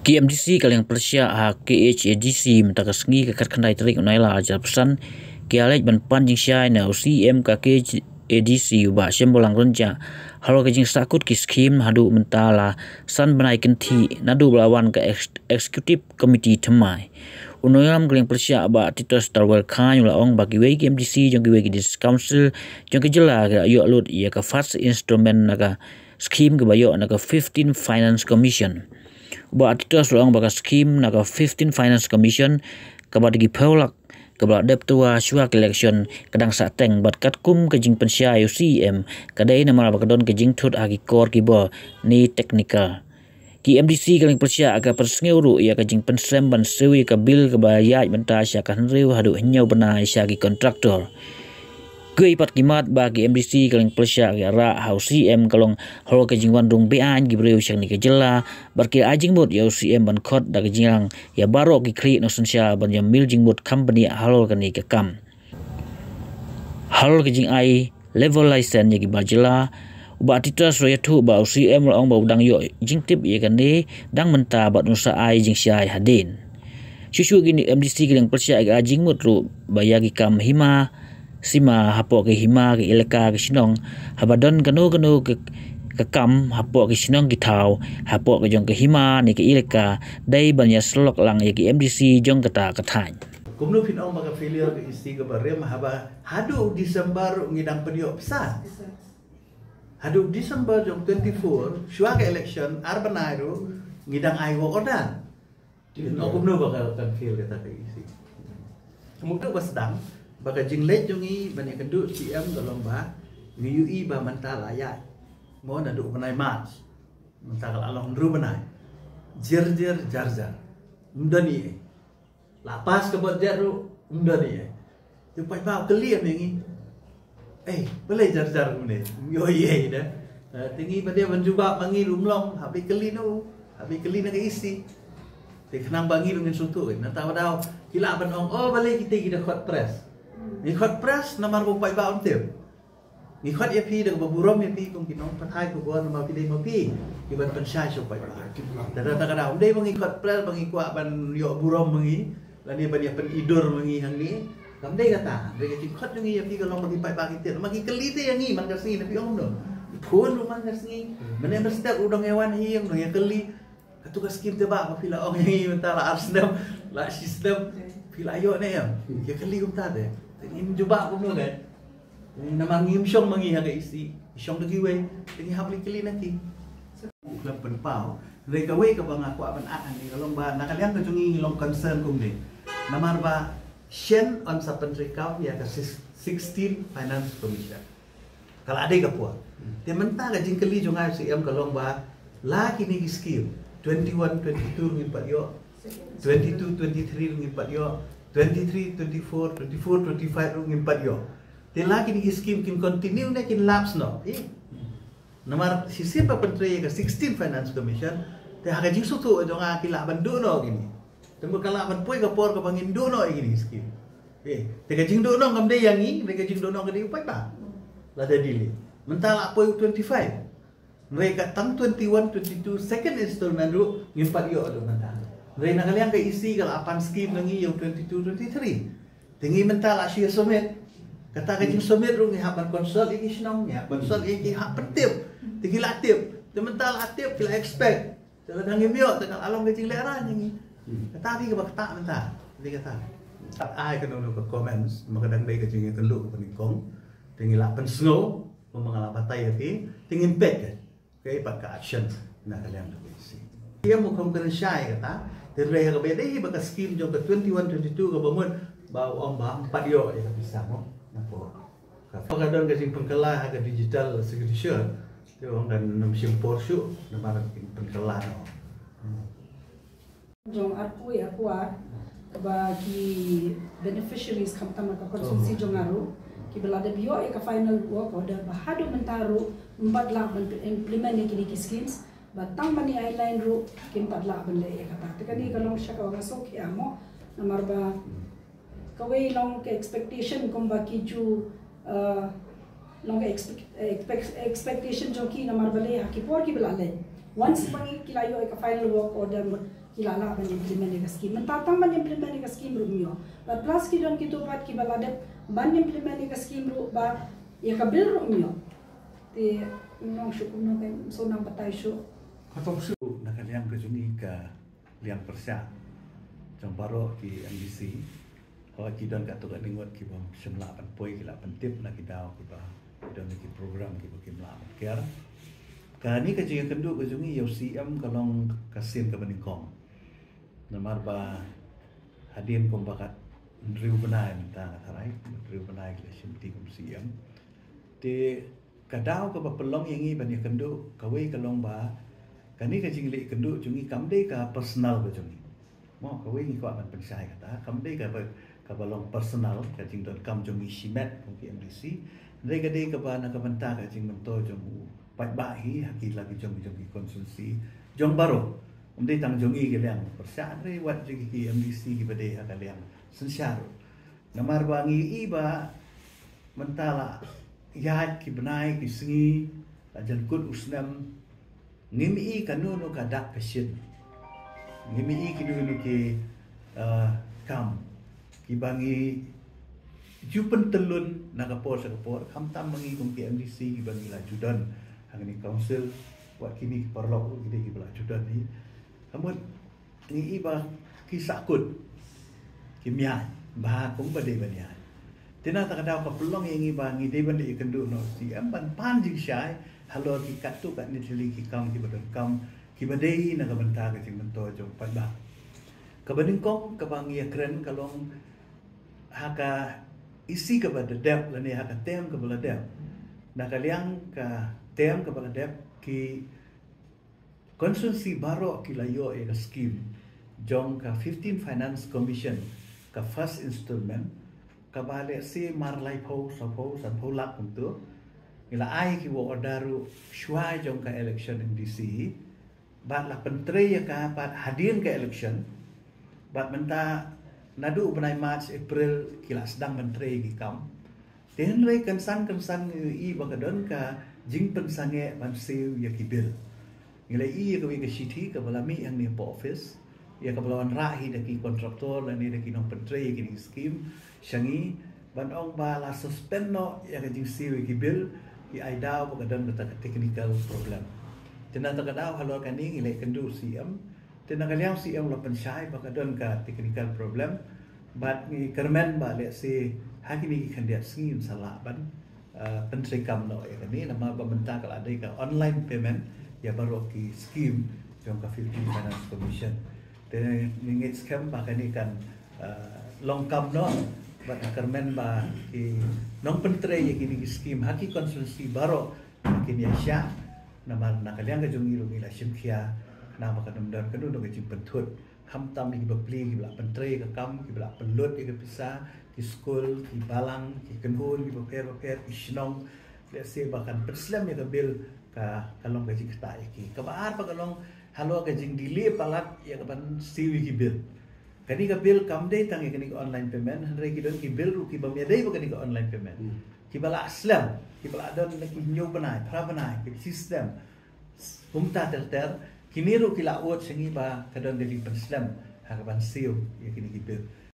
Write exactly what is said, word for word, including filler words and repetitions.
Ki MDC ka liang pyrshah ha KHADC mynta ka sngi ka khatkhyndai tarik u Nailar arhajar arphew san ki la leit ban pan jingshai na u CEM ka KHADC u Bah Shemborlang Rynjah halor ka jingsahkut ki skhim haduh mynta la san bnai kynthih naduh ba la wan ka ex- Executive Committee thymmai. U Nongïalam ka liang pyrshah Bah Titus Tarwel Chyne u la ong ba kiwei ki MDC jong kiwei ki District Council jong ka jylla ki la ïoh lut ïa ka first installment na ka skhim kaba ïoh na ka fifteenth Finance Commission. Bah Titus u la ong ba ka skhim na ka fifteenth Finance Commission kaba da ki phew lak kaba la dep twa shuwa ka election ka dang sahteng bad katkum ka jingpynshai u CEM ka dei namar ba ka don ka jingthut ha ki kor ki bor ne technical. Ki MDC ka liang pyrshah ka pynsngew ruh ïa ka jingpynshlem ban siew ïa ka bill kaba ïaid mynta sha ka hynriew haduh hynñiew bnai sha ki contractor. Kiwei pat ki mat ba ki MDC ka liang pyrshah ki la rah ha u CEM ka long halor ka jingwan rung beaiñ ki briew sha kane ka jylla bad ki la ai jingmut ïa u CEM ban khot da ka jingïalang ïa baroh ki khlieh nongsynshar ban ïa mih jingmut kham bniah halor kane ka kam. Halor ka jingai level license ïa ki bar jylla, u Bah Titus u la ïathuh ba u CEM u la ong ba u dang ïoh jingtip ïa kane dang mynta bad un sa ai jingshai hadien. Shuh shuh ki MDC ka liang pyrshah ki la ai jingmut ruh ba ïa ki kam hima sima hapoh ki hima ki elaka ki shnong, haba don kano kano ka, ka kam hapoh ki shnong ki thaw hapoh ka jong ka hima ne ka elaka, dei ban ïa sylok lang ïa ki MDC jong kata ka thaiñ. Kumno phin ong ba ka failure ka EC kaba rim haba haduh December ngi dang pynïoh pisa. Haduh December jong twenty-four, shuwa ka election, ar bnai ruh, ngi dang ai work order. Phin ong kumno ba ka kan fail kata ka EC. Kumno ba sdang, ba ka jingleit jong ngi, ban ïakynduh CEM ka long ba, ngi ïohi ba mynta la ïaid. Mo naduh bnai March. Mynta ka la long hynriew bnai. Jer jer jar jar. Ym don ei. La pass ka budget ruh, ym don ei. Te u paidbah u kylli ïa ngi. Eh, balei jar jar kumne? Ym ïoh ei de. Eh, te ngi ba dei ban jubab ma ngi ruh ym long, hap ban kylli na u, hap ban kylli na ka EC. Te khnang ba ngi ruh ngin sngewthuh, nangta ba daw ki lah ban ong, oh balei kita ki da khot press. Ngi khot press namar ba u paidbah um tip. Ngi khot ïa phi da kaba burom ïa phi kum ki nongpathai khubor namar phi dei ma phi kiban pynshai sha u paidbah. Te da kata ka daw ym dei ba ngi khot press ba ngi kwah ban ïoh burom ma ngi lane ban ïa pynidur ma ngi hangne. Kam dei kata, dei ka jingkhot jong ngi ïa phi ka long ba ki paidbah ki tip. Ma ki kylli te ïa ngi man ka sngi, na phi ong kumno? Phone ruh man ka sngi. Mynne mynstep ruh dang ïa wan hi, dang ïa kylli. Katu ka skim te ba, ba phi la ong ïa ngi mynta la ar snem, la shi snem, phi la ïoh ne em? Ki kylli kumta te. Te ngin jubab kumno ne? Namar ngim shong ma ngi ha ka EC, ngi shong da kiwei, te ngi hap leit kylli na ki. U khlem pynpaw. Hynrei kawei kaba nga kwah ban add hangne ka long ba na ka liang ka jong ngi ngi long concern kumne. Namar ba shen yn sa pyntreikam ïa ka sis-, sixteen Finance Commission. Ka la dei ka por. Te mynta ka jingkylli jong nga ïa u CEM ka long ba la kine ki skim twenty-one twenty-two ruh ngim pat ïoh, twenty-two twenty-three ruh ngim pat ïoh, twenty-three twenty-four, twenty-four twenty-five ruh ngim pat ïoh. Te la kine ki skim kin continue ne kin lapse noh? Eh. Namar shisien ba pyntrei ïa ka sixteen Finance Commission, te ha ka jingsngewthuh jong nga ki lah ban duh noh kine. Te mut ka lah ban poi ka por kaba ngin duh noh ïa kine ki skim. Eh, te ka jingduh noh kam dei ïa ngi, te ka jingduh noh ka dei u paidbah. Lada delay. Mynta la poi u twenty-five. Hynrei ka tang twenty-one twenty-two second installment ruh ngim pat ïoh haduh mynta. Hynrei na ka liang ka EC ka la pan skim na ngi ïa u twenty-two twenty-three. Te ngi mynta la shu ïa submit. Kata ka jingsubmit ruh ngi hap ban consult ïa ki shnong, ngi hap consult ïa ki hap pyntip. Te ki la tip. Te mynta la tip ki la expect. Te lada ngim ïoh te ka la long ka jinglehrain ïa ngi. Kata phi kaba ktah mynta. Phi kata. Ai kano kano ka comments, ma ka dang dei ka jingïakynduh kaba nyngkong. Te ngi la pynsngew, kumba nga la batai ïa phi, te ngin peit ka. Kaei pat ka action na ka liang ka EC. Ïa mo kham kren shai kata, te hynrei ha kaba dei hi ba ka skim jong ka twenty-one twenty-two kaba mut ba u ong ba ym pat ïoh ïa ka pisa mo. Na por. Ka, ka don ka jingpynkylla ha ka digital signature. Te u ong kan nym shim por shuh, namar ka jingpynkylla noh. Jong arphew arphew ar, kaba ki beneficiaries khamtam na ka constituency jong nga ruh, kiba la dep ïoh ïa ka final work order ba haduh mynta ruh ym pat lah ban implement ïa kine ki schemes, ba tang ban ïa align ruh kim pat lah ban leh ïa kata. Te kane ka long sha kaba nga sngewkhia mo, namar ba kawei long ka expectation kumba ki ju, uh, long ka expect, expect, expectation jong ki namar balei ha ki por kiba la leit. Once ba ngi ki la ïoh ïa ka final work order, ki la lah ban implement ïa ka scheme. Mynta tang ban implement ïa ka scheme ruh ym ïoh. Bad plus ki don kito pat kiba la dep ban implement ïa ka scheme ruh, ba ïa ka bill ruh ym ïoh. Te nong shu kumno, kan shu nang batai shu. Ka tong shu na ka liang ka jong ngi, ka liang pyrshah jong baroh ki M D C. Hooid, ki don katto katne ngut kiba shym lah ban poi, ki lah ban tip na ki daw kiba ki don ki program kiba kim lah ban kiar. Kane ka jingïakynduh ka jong ngi ïa u C M ka long ka sien kaba nyngkong. Namar ba hadien kumba ka hynriew bnai mynta, nga tharai hynriew bnai ki la shim ti kum C M. Te ka daw kaba pynlong ïa ngi ban ïakynduh, kawei ka long ba kane ka jingleh kynduh jong ngi kam dei ka personal ka jong ngi. Mo, kawei ngi kwah ban pynshai kata, kam dei kaba, kaba long personal ka jingdonkam jong ngi shimet kum ki M D C. Hynrei ka dei kaba na ka bynta ka jingmyntoi jong u paidbah hi ha ki la ki jong ki jong ki constituency jong baroh. Ym dei tang jong ngi ka liang pyrshah, hynrei wat jong ki M D C kiba dei ha ka liang synshar. Namar ba ngi i ba mynta la ïaid ki bnai ki sngi, la jan kut u snem, ngim i kano kano ka dak ka shin. Ngim i kino kino ki, eh, kam kiba ngi ju pyntyllun na ka por sha ka por, khamtam ma ngi kum ki M D C kiba ngi la ju don ha kane ka council, wat kine ki paralok ruh ki dei kiba la ju don hi. Ka mut ngi i ba ki sahkut, kim ïaid bha kumba dei ban ïaid. Te na kata ka daw ka pynlong ïa ngi ba ngi dei ban ïakynduh noh C M ban pan jingshai halor ki katto katne tylli ki kam kiba donkam, kiba dei na ka bynta ka jingmyntoi jong paidbah. Kaba nyngkong kaba ngi ïakren ka long ha ka isi kaba la dep lane ha ka term kaba la dep. Na ka liang ka term kaba la dep, ki constituency baroh ki la ïoh ïa ka scheme jong ka fifteen Finance Commission, ka first installment, kaba lehse mar laiphew, sawphew, sanphew lak kumto. Ngi la ai ki work order ruh shuwa jong ka election M D C, bad la pyntrei ïa ka pat hadien ka election. Bad mynta naduh u bnai March, April ki la sdang pyntrei ïa ki kam. Te hynrei kynsan kynsan ngi i ba ka don ka jingpynsangeh ban siew ïa ki bill. Ngi la i ïa kawei ka shithi kaba la mih hangne hapoh office, ïa kaba la wanrah hi da ki contractor lane da ki nongpyntrei ïa kine ki scheme sha ngi, ban ong ba la suspend noh ïa ka jingsiew ïa ki bill, ki ai daw ba ka don kata ka technical problem. Te na kata ka daw halor kane ngi la ïakynduh C M. Te na ka liang C M la pynshai ba ka don ka technical problem. Bad ngi kyrmen ba lehse ha kine ki khyndiat sngi yn sa lah ban, eh, pyntreikam noh ïa kane, namar ba mynta ka la dei ka online payment ïa baroh ki scheme jong ka fifteen Finance Commission. Te ngi ngeit skhem ba kane kan, eh, long kam noh, bad nga kyrmen ba ki nongpyntrei ïa kine ki scheme ha ki constituency baroh kin ïa shah. Namar na ka liang ka jong ngi ruh ngi la shim khia, namar ka nym don kano kano ka jingpynthut. Khamtam ïa ki bapli kiba la pyntrei ïa ka kam, kiba la pynlut ïa ka pisa, ki skul, ki balang, ki kynhun kiba pher bapher, ki shnong. Lehse ba kan pynslem ïa ka bill, ka, ka long ka jingktah ïa ki. Kaba ar ba ka long halor ka jingdelay palat ïa ka ban siew ïa ki bill. Kane ka bill kam dei tang ïa kane ka online payment, hynrei ki don ki bill ruh ki bym ïadei bad kane ka online payment. Hmm. Kiba la slem, kiba la don na ki hynñiew bnai, phra bnai, ki system. Kumta ter ter, kine ruh ki la ud sha ngi ba ka don ka jingpynslem ha ka ban siew ïa kine ki bill.